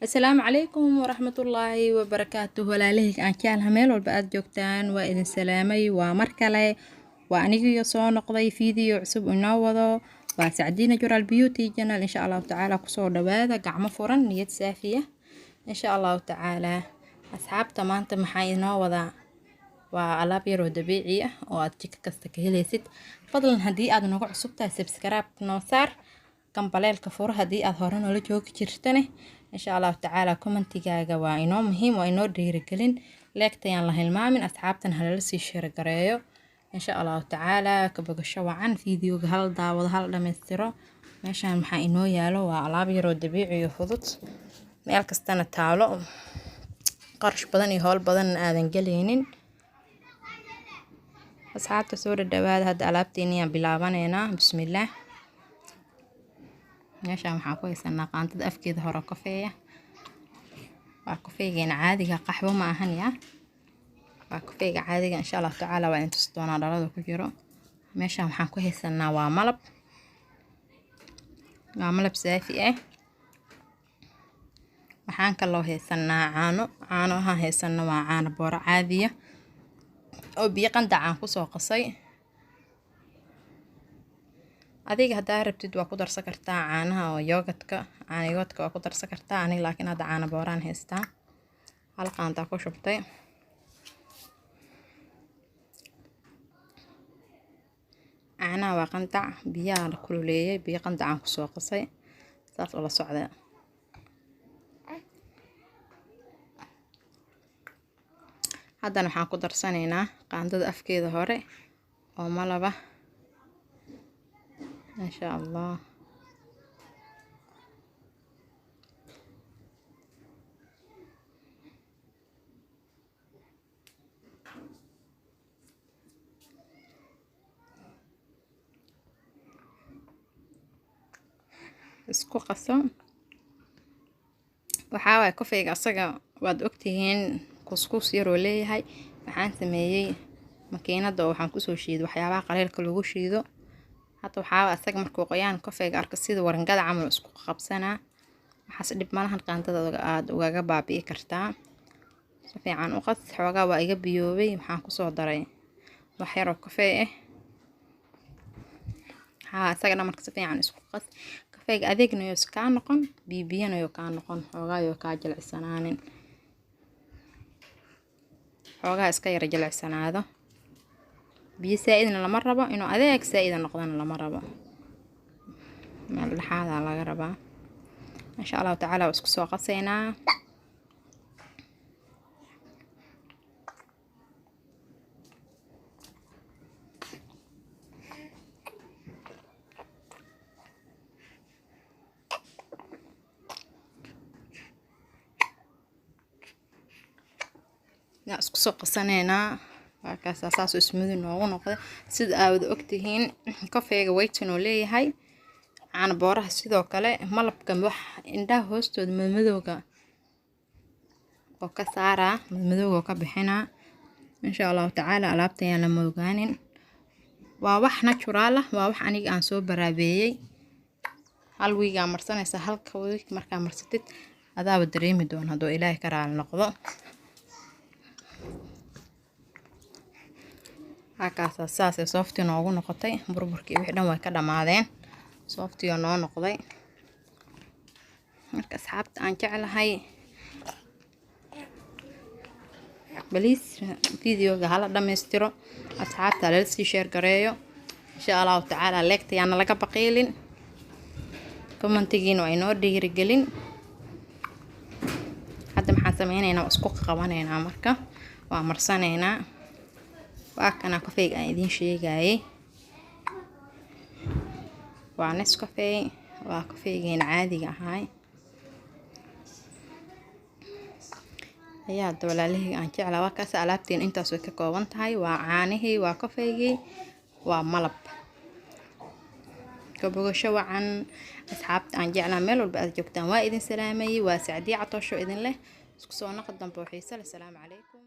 Asalaamu calaykum waraxmatullaahi wabarakaatuh. Walaalahayga aan jeclaha, meel walba aad joogtaan waa idin salaamay. Waa mar kale, waa anigiyo soo noqday video cusub inoo wado. Waa Sacdiina Natural Beauty Channel. Insha Allahu tacaala kusoo dhawaada gacmo furan, niyad saafiya, insha Allahu tacaala. Asxaabta, maanta maxaa inoo wadaa? Waa alaab yaroo dabiici ah oo aad jiko kasta ka helaysid. Fadlan, haddii aad nagu cusub tahay, subscribe noo saar, gambaleelka furo. Haddii aad hore noola joogi jirtane, insha Allahu tacaala commentigaaga waa inoo muhiim, waa inoo dhiirigelin. Like-tayaan la hilmaamin, asxaabtan halala sii share gareeyo, insha Allahu tacaala. Ka bogasho wacan videoga, hal daawado, hal dhammaystiro. Meeshaan maxaa inoo yaalo? Waa alaab yaroo dabiici iyo fudud, meel kastana taalo, qarash badan iyo howl badanna aadan gelaynin. Asxaabta, soo dhadhawaada. Hadda alaabteeniyaan bilaabaneynaa. Bismillaah. Meeshaan waxaan ku haysanaa qaantada afkeeda hore kafeeya. Waa kafeegeena caadiga, qaxwo ma ahan yaa, waa kafeega caadiga. Insha Allahu tacaala waa idin tusi doonaa dhalada ku jiro. Meeshaan waxaan ku haysanaa waa malab, waa malab saafi ah. Waxaan kaloo haysanaa caano. Caanoha haysano waa caano booro caadiya oo biyo qandac aan kusoo qasay. Adiga haddaa rabtid waa ku darsan kartaa caanaha oo yogurtka, caano yogurtka waa ku darsan kartaa. Aniga laakiin hadda caano booraan haystaa, hal qaandaa ku shubtay. Caanaha waa qandac, biyaha la kululeeyay, biyo qandac aan kusoo qasay, saas oo la socda. Haddana waxaan ku darsanaynaa qaandada afkeeda hore oo malaba, insha Allah. Isku qaso. Waxaa waaye kafeyga asaga waad ogtihiin, kuskuus yaroo leeyahay. Waxaan sameeyey makiinada oo waxaan kusoo shiiday waxyaabaha qaleelka lagu shiido. Hadda waxaa asaga markuu qoyaan kafeyga arka, sida warangada camal isku qabsanaa. Waxaas dhib malahan, qaandada aada ugaga baabi'i kartaa. Si fiican u qas. Xoogaa waa iga biyoobay, waxaan kusoo daray wax yaroo kafee ah. Haa, isagana marka si fiican isku qas. Kafeega adeegna yoo kaa noqon, biyobiyana yoo kaa noqon, xoogaa yoo kaa jilicsanaanin, xoogaa iska yara jilicsanaado. Biyo saa-idna lama rabo, inuu adeeg saa-ida noqdana lama rabo, meel dhexaadaa laga rabaa. Insha Allahu tacaala waa isku soo qasaynaa. Yaa isku soo qasaneynaa. Waa kaasa, saas smooth noogu noqday. Sida aad wada ogtihiin, kafeega whitening oo leeyahay, caano booraha sidoo kale, malabka wax indhaha hoostooda madmadowga oo ka saaraa, madmadowga oo ka bixinaa, insha Allahu tacaala. Alaabta ayaan la moogaanin, waa wax natural ah, waa wax aniga aan soo baraabeeyey. Hal wiigaa marsanaysa, halka wiig markaa marsatid adaaba dareemi doona hadduu Ilaahay ka raali noqdo. Halkaasa saasay soft noogu noqotay. Burburkii wixii dhan way ka dhammaadeen, soft oo noo noqday. Marka asxaabta aan jeclahay, please videoga hala dhammaystiro, asxaabta lala sii share gareeyo, insha Allahu tacaala. Like-ta yaana laga baqiilin, commentigiina waa inoo dhiirigelin. Hadda maxaan sameyneynaa? Waa isku qabanaynaa, marka waa marsanaynaa. Waa kana kafeyga aan idiin sheegayay, waa Nescafe, waa kafeygeena caadiga ahaay. Ayaa hadda walaalahayga aan jeclaa, waa kaas. Alaabteen intaas way ka kooban tahay: waa caanihii, waa kafeygii, waa malab. Ka bogasho wacan, asxaabta aan jeclaa, meel walba aad joogtaan waa idin salaamayay. Waa Sacdiya Catoosho idin leh, isku soo noqod dambe oo xiise leh. Asalaamu calaykum.